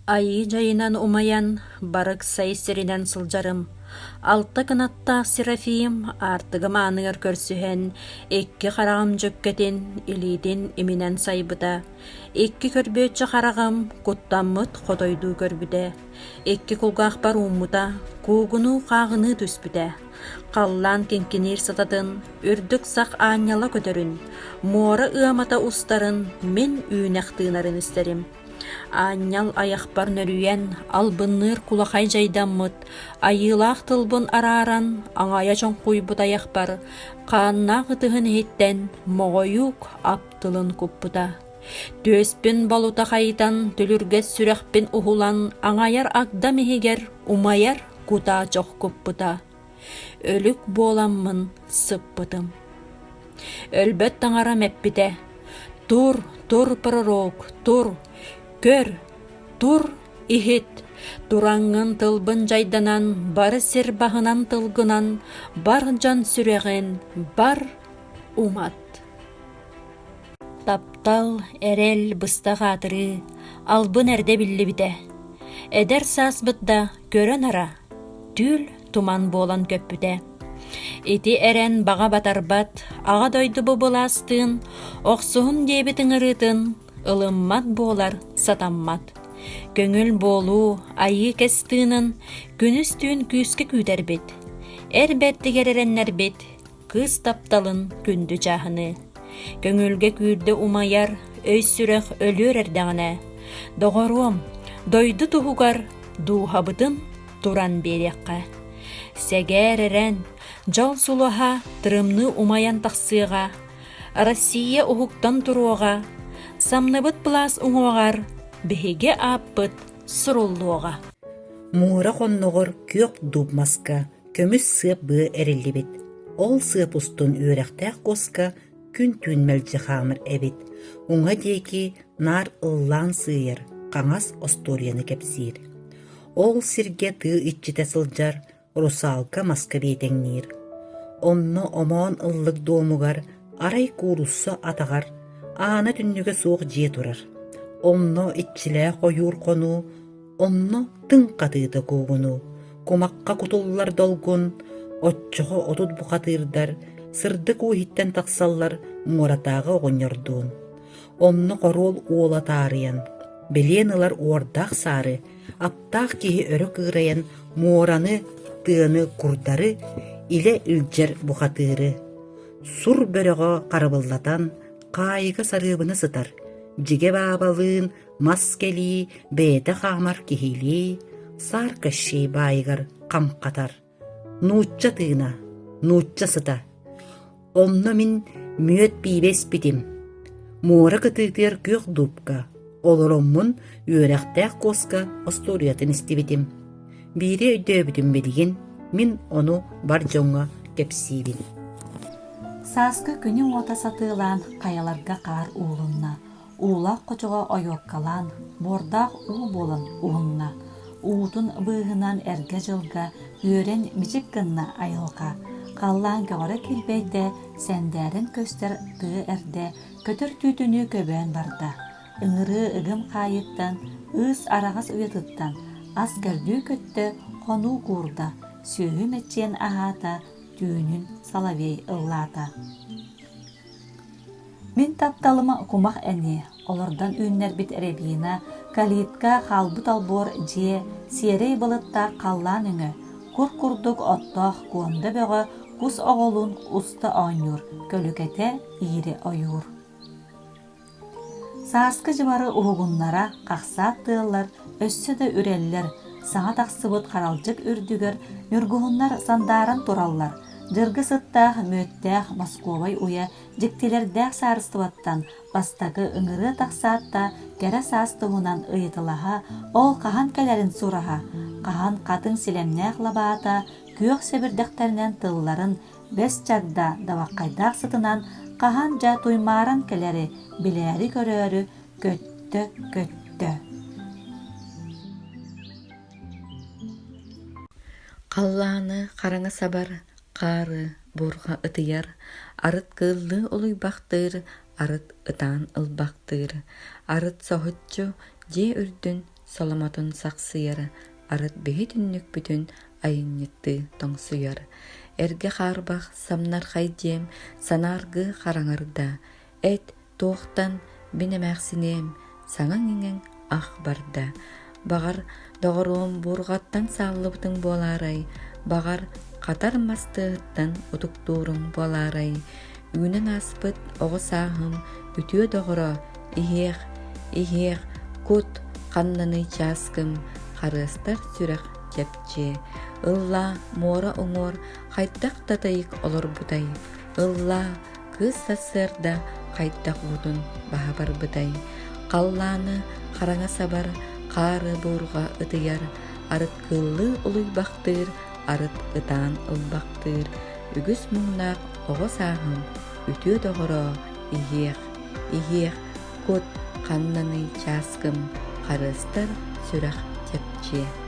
Айыы дьайынан умайан, барык-сай сиринэн сылдьарым. Алта кынаттаах Серафим аартыгым ааныгар көрсүһэн, икки хараҕым дьүккэтин, илиитин иминэн сайбыта. Икки көрбүөччү хараҕым куттаммыт хотойдуу көрбүтэ. Икки кулгаахпар ууммута, куугунуу-хааҕыныы түспүтэ. Халлаан киҥкиниир сататын, үрдүк сах аанньала көтөрүн, муора ыамата устарын мин үүнэх тыынарын истэрим. Аанньал айахпар нөрүйэн, албынныыр кулахай дьайдаммыт, айыылаах тылбын арааран, аҥайа чоҥкуйбут айахпар, хааннаах ытыһын иһиттэн моҕойук ап тылын куппута. Түөспүн балута хайытан, түлүргэс сүрэхпин уһулан, аҥайар агдам иһигэр умайар кутаа чох куппута. Өлүк буоламмын сыппытым. Өлбөт таҥарам эппитэ: «Тур, тур, пророк, тур, көр, тур, иһит, тураҥҥын тылбын дьайданан, бары сир баһынан тылгынан, бар дьон сүрэҕин бар умат». Таптал, эрэл, быстах аатырыы, албын эрдэ биллибитэ. Эдэр сааспыт да көрөн ара, түүл туман буолан көппүтэ. Ити эрэн баҕа батарбат, аҕа дойду бу былаастыын, охсуһун диэбит ыҥырыытын ылыммат буолар сатаммат. Көҥүл буолуу, айыы кэс тыынын күнүс-түүн күүскэ күүтэрбит. Эр бэрдигэр эрэннэрбит, кыыс тапталын күндү чааһыныы. Көҥүлгэ күүрдэ умайар, өй-сүрэх өлүөр эрдэҕинэ, доҕоруом, дойду туһугар дууһабытын туран биэриэххэ. Сэгээр эрэн, дьол сулуһа тырымныы умайан тахсыаҕа, Россия уһуктан туруоҕа, самныбыт былаас уҥуоҕар биһиги ааппыт суруллуоҕа. Муора хонноҕор күөх дуб маска көмүс сыап быа эриллибит, ол сыап устун үөрэхтээх куоска күн-түүн мэлдьи хаамар эбит, уҥа диэки наар ыллаан сыыйар, хаҥас остуоруйаны кэпсиир. Ол сиргэ тыы иччитэ сылдьар, русалка маска биэтэҥниир. Онно омоон ыллык дуомугар арай куурусса атаҕар аана түннүгэ суох дьиэ турар. Онно иччилээх ойуур хонуу Онно тыҥ хатыыта куугунуу, кумахха кутуллар долгун, оччоҕо 30 бухатыырдар сырдык уу иһиттэн тахсаллар муоратааҕы оҕонньордуун. Онно хоруол уола таарыйан, билиэн ылар уордаах саары, аптаах киһи өрө кыырайан муораны, тыаны курдары илэ илдьэр бухатыыры. Сур бөрөҕө харабыллатан, хаайыга сарыабына сытар, дьигэ баабалыын Мас кэлии бэйэтэ хаамар киһилии, саар Кощей баайыгар хам хатар. Нуучча тыына, нуучча сыта. Онно мин мүөт пиибэ испитим. Муора кытыытыгар күөх дуупка, олороммун үөрэхтээх куоска остуоруйатын истибитим. Биири өйдөөбүтүм билигин, мин ону бар дьоҥҥо кэпсиибин. Сааскы күнү уота сатыылаан хайаларга хаар уулунна, Уулаах хочоҕо ойуоккалаан, буордаах уу буолан уһунна, уутун быыһынан эргэ дьылга үөрэн мичик гынна айылҕа, халлаан көҕөрө килбэйдэ, сэндээрэн көстөр тыа эрдэ көтөр түүтүнүү көбөөн барда, ыҥырыы ыгым хаайыттан, ыыс араҕас уйатыттан ас көрдүү көттө, хонуу куурда, сүөһү мэччийэн аһаата, түүнүн соловей ыллаата. Мин тапталым кумах эниэ, олордон үүннэрбит рябина, калитка, хаалбыт олбуор дьиэ, сиэрэй былыттаах халлаан өҥө, кур курдук оттоох куонда бөҕө кус оҕолуун уста оонньуур, көлүкэтэ иирэ ойуур. Сааскы дьыбары уһугуннара хахсаат тыаллар өссө да үрэллэр, саҥа тахсыбыт харалдьык үрдүгэр ньургуһуннар сандааран тураллар, дьыргы сыттаах мүөттээх московай уйа дьиктилэрдээх саарыстыбаттан бастакы ыҥырыа тахсаат да кэрэ саас туһунан ыйыталаһа, ол хаһан кэлэрин сураһа, хаһан хатыҥ силэмнээх лабаата күөх сэбирдэхтэринэн тылларын бэс чагда дабаххайдаах сытынан хаһан дьэ туймааран кэлэри билээри-көрөөрү көттө-көттө. Халлааны хараҥа сабар, хаары буурҕа ытыйар, арыт кыыллыы улуйбахтыыр, арыт ытаан ылбахтыыр, арыт соһуччу дьиэ үрдүн. соломотун сахсыйар, арыт биһи түннүкпүтүн айанньыттыы тоҥсуйар. Эргэ хаарбах самнархай дьиэм санааргыы хараҥарда, эт Туохтан мин эмээхсиниэм, саҥаҥ-иҥэҥ ах барда. Баҕар, доҕоруом буурҕаттан сааллыбытыҥ буолаарай, баҕар, хатар мас тыаһыттан утуктууруҥ буолаарай. Үүнэн ааспыт оҕо сааһым үтүө доҕоро, иһиэх, иһиэх, кут, ханнаный чааскым, харыастар сүрэх чэпчиэ. Ыллаа, муора уҥуор хайдах да тайык олорбутай, ыллаа, Кыыс сарсыарда хайдах уутун баһа барбытай, халлааны хараҥа сабар, хаары буурҕа ытыйар, арыт кыыллыы улуйбахтыыр, арыт ытаан ылбахтыыр, үгүс муҥнаах оҕо сааһым үтүө доҕоро иһиэх, иһиэх, кут ханнаный чааскым, харыастар сүрэх чэпчиэ.